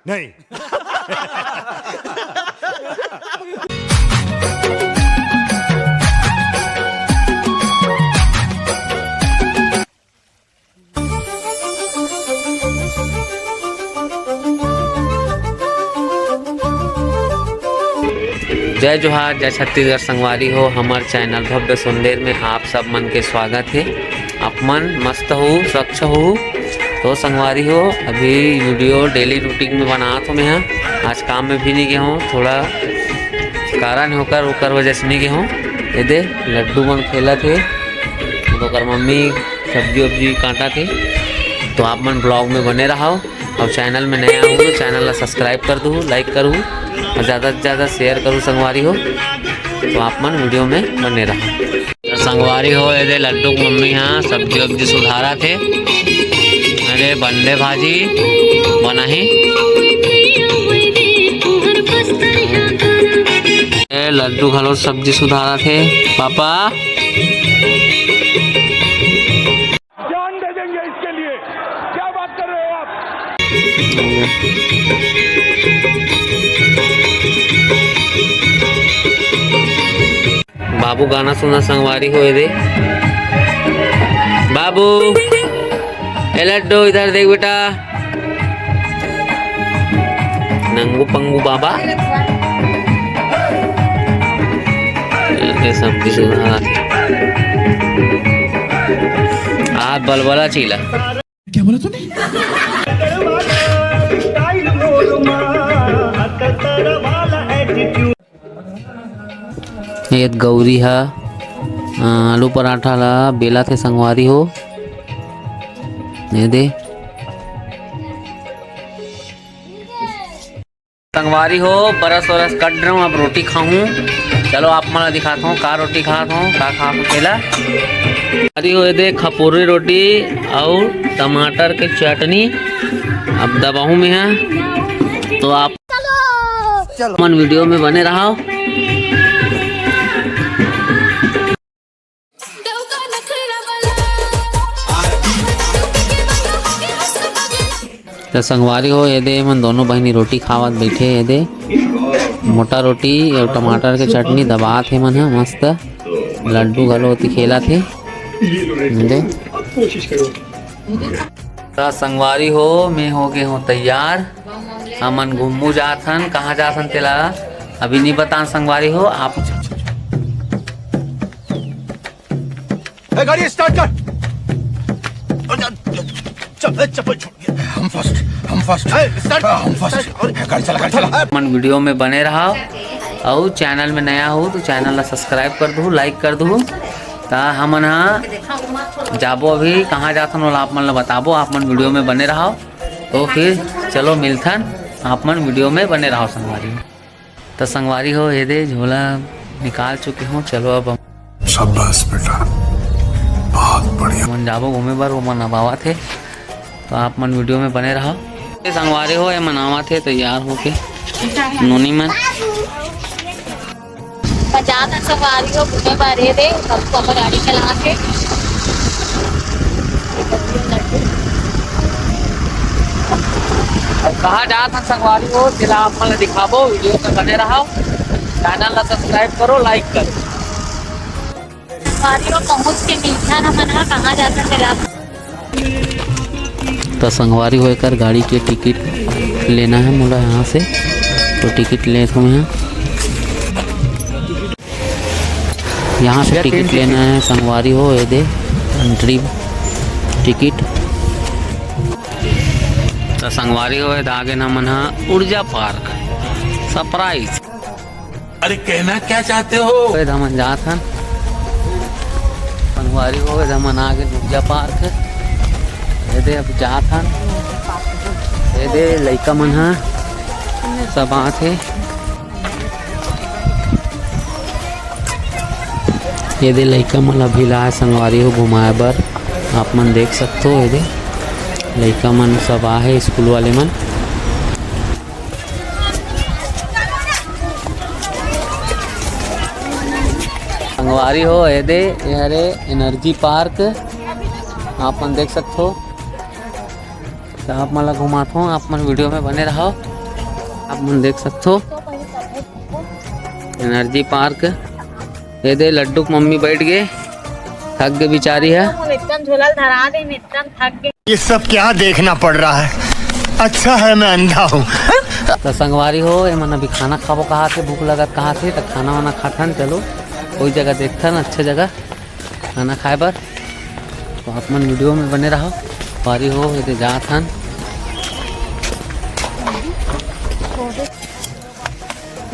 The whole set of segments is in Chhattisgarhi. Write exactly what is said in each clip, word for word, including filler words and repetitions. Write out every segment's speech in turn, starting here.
नहीं। जय जोहार, जय छत्तीसगढ़ संगवारी हो। हमर चैनल भव्य सुंदर में आप सब मन के स्वागत हे। आप मन मस्त हो, स्वच्छ हो। तो संगवारी हो, अभी वीडियो डेली रूटीन में बनात हो मैं हा। आज काम में भी नहीं गए हो, थोड़ा कारण होकर ओकर वजह से नहीं गए हो। ये दे लड्डू मन खेलत हे, ओकर मम्मी सब्जी वब्जी काटत हे। तो आप मन ब्लॉग में बने रहो। अउ चैनल में नया हो तो चैनल ला सब्सक्राइब कर दू, लाइक करू अउ ज्यादा से ज्यादा शेयर करू संगवारी हो। तो आप मन वीडियो में बने रहो। तो संगवारी हो, ये दे लड्डू के मम्मी हा सब्जी वब्जी सुधारत हे। अरे बंडे भाजी बनाही। ए लड्डू घलो सब्जी सुधारत हे पापा। जान दे देंगे इसके लिए। क्या बात कर रहे हो आप? बाबू गाना सुना संगवारी हो, ये दे बाबू। ए लड्डू, इधर देख बेटा। नंगू पंगू बाबा। ये सब्जी सुना। आज बलबला चीला। क्या बोला तूने? ये गौरी हा, अ, आलू पराठा ला बेला थे संगवारी हो। ये दे। संगवारी हो, बरस वरस कट रहे हूँ, अब रोटी खाहूँ। चलो आप मन ला दिखात हूँ का रोटी खात हूँ, का खात हूँ तेला। संगवारी हो, ये दे खपुरी रोटी अउ टमाटर के चटनी। अब दबाहूँ मैं हा, तो आप मन वीडियो में बने रहो। त संगवारी हो, ये दे मन दोनों बहिनी रोटी खावत बैठे। ये दे मोटा रोटी अउ टमाटर के चटनी दबात हे मन ह मस्त। लड्डू घलो ओती खेलत हे। ये दे। त संगवारी हो, मैं हो गे हों तैयार। हमन घूमू जात हन। कहाँ जात हन तेला अभी नहीं बतान संगवारी हो आप। ए, गाड़ी स्टार्ट कर। चल, चल, चल, चप्पल छोड़। हम फर्स्ट, हम फर्स्ट। ए, स्टार्ट। हाँ, हम फर्स्ट। स्टार्ट। गाड़ी चला, गाड़ी चला। मन वीडियो में बने रहा अउ चैनल में नया हो तो चैनल ला सब्सक्राइब कर दू, लाइक कर दू। त हमन हा जाबो अभी कहाँ जाथन ओला आप मन ला बताबो, आप मन वीडियो में बने रहो। तो फिर चलो मिलथन, आप मन वीडियो में बने रहो संगवारी। त संगवारी हो, ये दे झोला निकाल चुके हो। चलो अब हम शाबाश बेटा, बहुत बढ़िया। मन जाबो घूमे बर, वो मन अब आवत हे, तो आप मन वीडियो में बने रहो। ये संगवारी हो, ये मन आवत हे तैयार होके, नोनी मन। मजा आता संगवारी हो घूमे बर, ये दे, सबको अपन गाड़ी चला के। अब कहाँ जात हन संगवारी हो, तेला आप मन ल दिखाबो, वीडियो में बने रहो, चैनल ला सब्सक्राइब करो, लाइक करो। संगवारी हो पहुँच के मिलथन हमन ह, कहाँ जात हन तेला। त संगवारी हो एकर गाड़ी के टिकट लेना है मोला यहाँ से, तो टिकट लेत हूँ यहाँ। यहाँ से टिकट लेना है संगवारी हो, ये दे एंट्री टिकट। त संगवारी हो, ये दे आगे ना मन हा ऊर्जा पार्क सरप्राइज। अरे कहना क्या चाहते हो? ये दे हमन जात हन संगवारी हो, ये दे हमन आगे ऊर्जा पार्क। ये दे अब जात हन, ये दे लइका मन हा सब आत हे। ये दे लइका मन अभी लाए संगवारी हो घुमाए बर, आप मन देख सकथो। ये दे लइका मन सब आहे स्कूल वाले मन। संगवारी हो, ये दे, ये हरे एनर्जी पार्क, आप मन देख सकथो। त आप मन ला घुमाथों, आप मन video में बने रहो। आप मन देख सकथो एनर्जी पार्क। ये दे लड्डू के मम्मी बैठ गए, थक गए बेचारी है। एकदम झोला ल धरा दे, एकदम थक गए। ये सब क्या देखना पड़ रहा है, अच्छा है मैं अंधा हूँ। त संगवारी हो, ये मन अभी खाना खाबो कहा थे, भूख लगत कहा थे, त खाना वाना खाथन। चलो कोई जगह देखथन, अच्छा जगह खाना खाए बर। तो आप मन video में बने रहो। संगवारी हो, ये दे जात हन।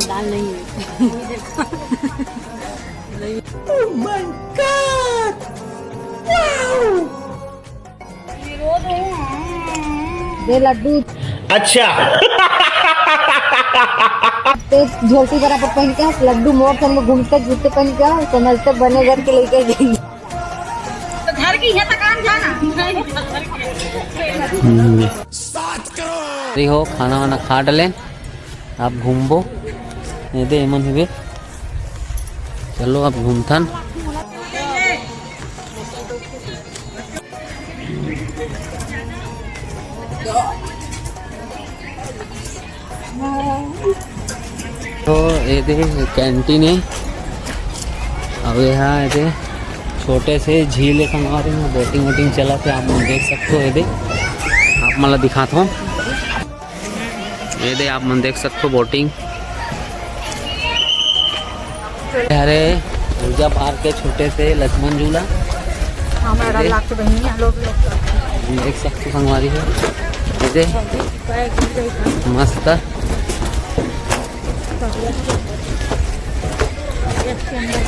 दाल नहीं है। Oh my God! Wow! दे लड्डू। अच्छा। ते झोलती बराबर पहन के, लड्डू मोर संग घूमते जूते पहन के, समझते बने घर के लेके गई। तो घर की है तो काम जाना। हम्म। अरे हो, खाना वाना खा डलेन, आप घूमबो। ये दे एमन हवे, चलो आप घूमथन। तो ये दे कैंटीन है। अब यहाँ ये दे छोटे से झील है संगवारी हो, बोटिंग वोटिंग चलत हे, आप मन देख सकथो। ये दे आप मन ला दिखात हो, ये दे आप मन देख सकथो बोटिंग। अरे पूजा पार्क के छोटे से लक्ष्मण झूला। हमारा ये दे। लाख बहिनी, हम लोग, लोग हम देख सकथो संगवारी हो, ये दे मस्त।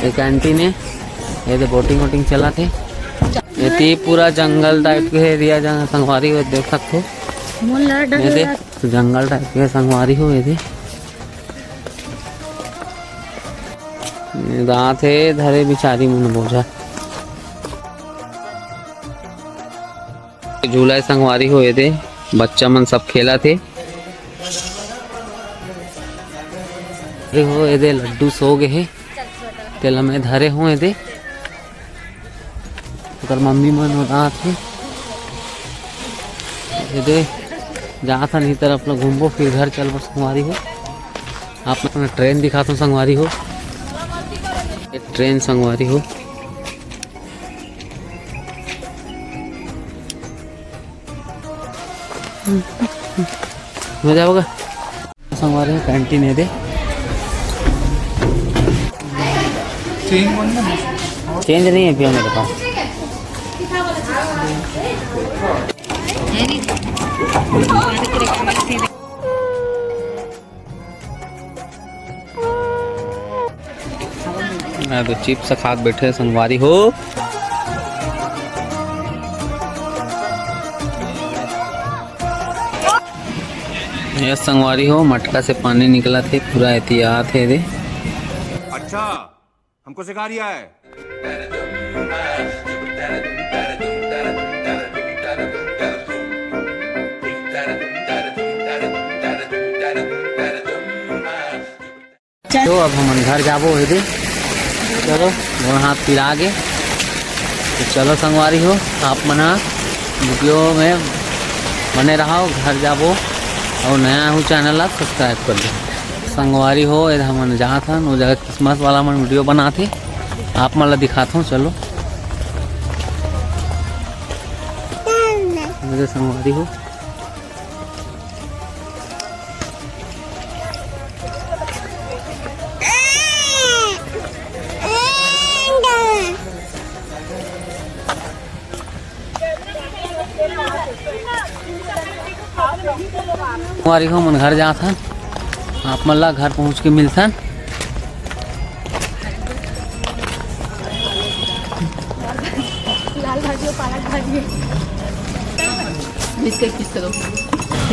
ये कैंटीन है, ये दे बोटिंग वोटिंग चलत हे। ये ती पूरा जंगल टाइप के एरिया जहाँ संगवारी हो देख सकथो। मोला डर ये दे लग- तो जंगल टाइप के संगवारी हो ये दे। ये दांत हे धरे बिचारी मन बोझा। झूला हे संगवारी हो ये दे, बच्चा मन सब खेलत हे। अरे हो ये दे लड्डू सो गे हे, तेला मैं धरे हूँ ये दे। ओकर मम्मी मन उड़ात हे। ये दे जात हन इही तरफ ला घूमबो, फिर घर चलबो संगवारी हो। आप मन ला ट्रेन दिखात हूँ संगवारी हो, ये ट्रेन संगवारी हो। मजा आएगा। संगवारी हो कैंटीन हे दे। चेंज नहीं है भैया मेरे पास। मैं तो चिप्स खात बैठे संगवारी हो। ये संगवारी हो, मटका से पानी निकलत हे, पूरा एहतियात हे दे। अच्छा, हमको सिखा रिया है। तो अब हमन घर जाबो हे दे। चलो, गोड़ हाथ पिरा गे। तो चलो संगवारी हो, आप मन ह video में बने रहो, घर जाबो। और नया हो channel ला subscribe कर दो। संगवारी हो, ये हमन जात हन, वो जगह Christmas वाला मन video बनात हे, आप मन ला दिखात हूँ। चलो मेरे संगवारी हो। संगवारी हो, हमन घर जात हन, आप मन ला घर पहुँच के मिलथन। लाल भाजी और पालक भाजी है। इसका किसका दो?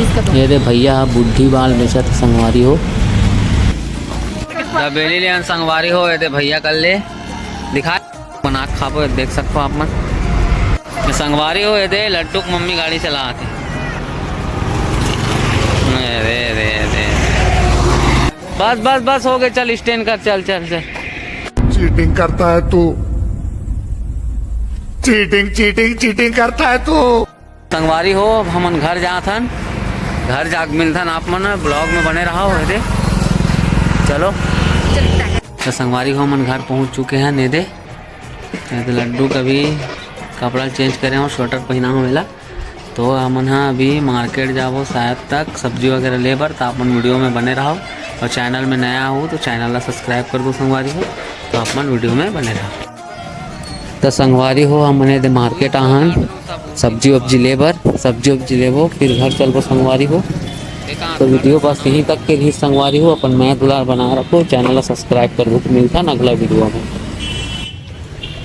इसका दो। ये दे भैया बुद्धि बाल बेचत हे संगवारी हो। दाबेली ले आन संगवारी हो, ये दे भैया कर ले दिखा। बना के खाबो, देख सकथो आप मन। ये संगवारी हो, ये दे लड्डू के मम्मी गाड़ी चलात हे। अरे, अरे, अरे। बस, बस, बस, हो गए, चल, stand कर, चल, चल, चल। चीटिंग करता है तू, चीटिंग, चीटिंग, चीटिंग करता है तू। संगवारी हो, अब हमन घर जात हन, घर जाके मिलथन आप मन, vlog में बने रहो। एदे चलो। तो संगवारी हो, हमन घर पहुंच चुके हैं। एदे, एदे लड्डू कभी कपड़ा change करे हो, sweater पहना हो मेला। तो हमन हा अभी market जाबो शायद तक सब्जी वगैरह ले बर, तो आप मन video में बने रहो। और channel में नया हो तो channel ला subscribe कर दो संगवारी हो, तो आप मन video में बने रहो। तो संगवारी हो, हमन एदे market आहन सब्जी वब्जी ले बर, सब्जी वब्जी लेबो, फिर घर चलबो संगवारी हो। तो video बस यहीं तक के रही संगवारी हो, अपन मया दुलार बना रखो, channel ला subscribe कर दो। मिलथन अगला video में।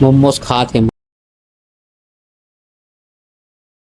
मोमोज खात हे।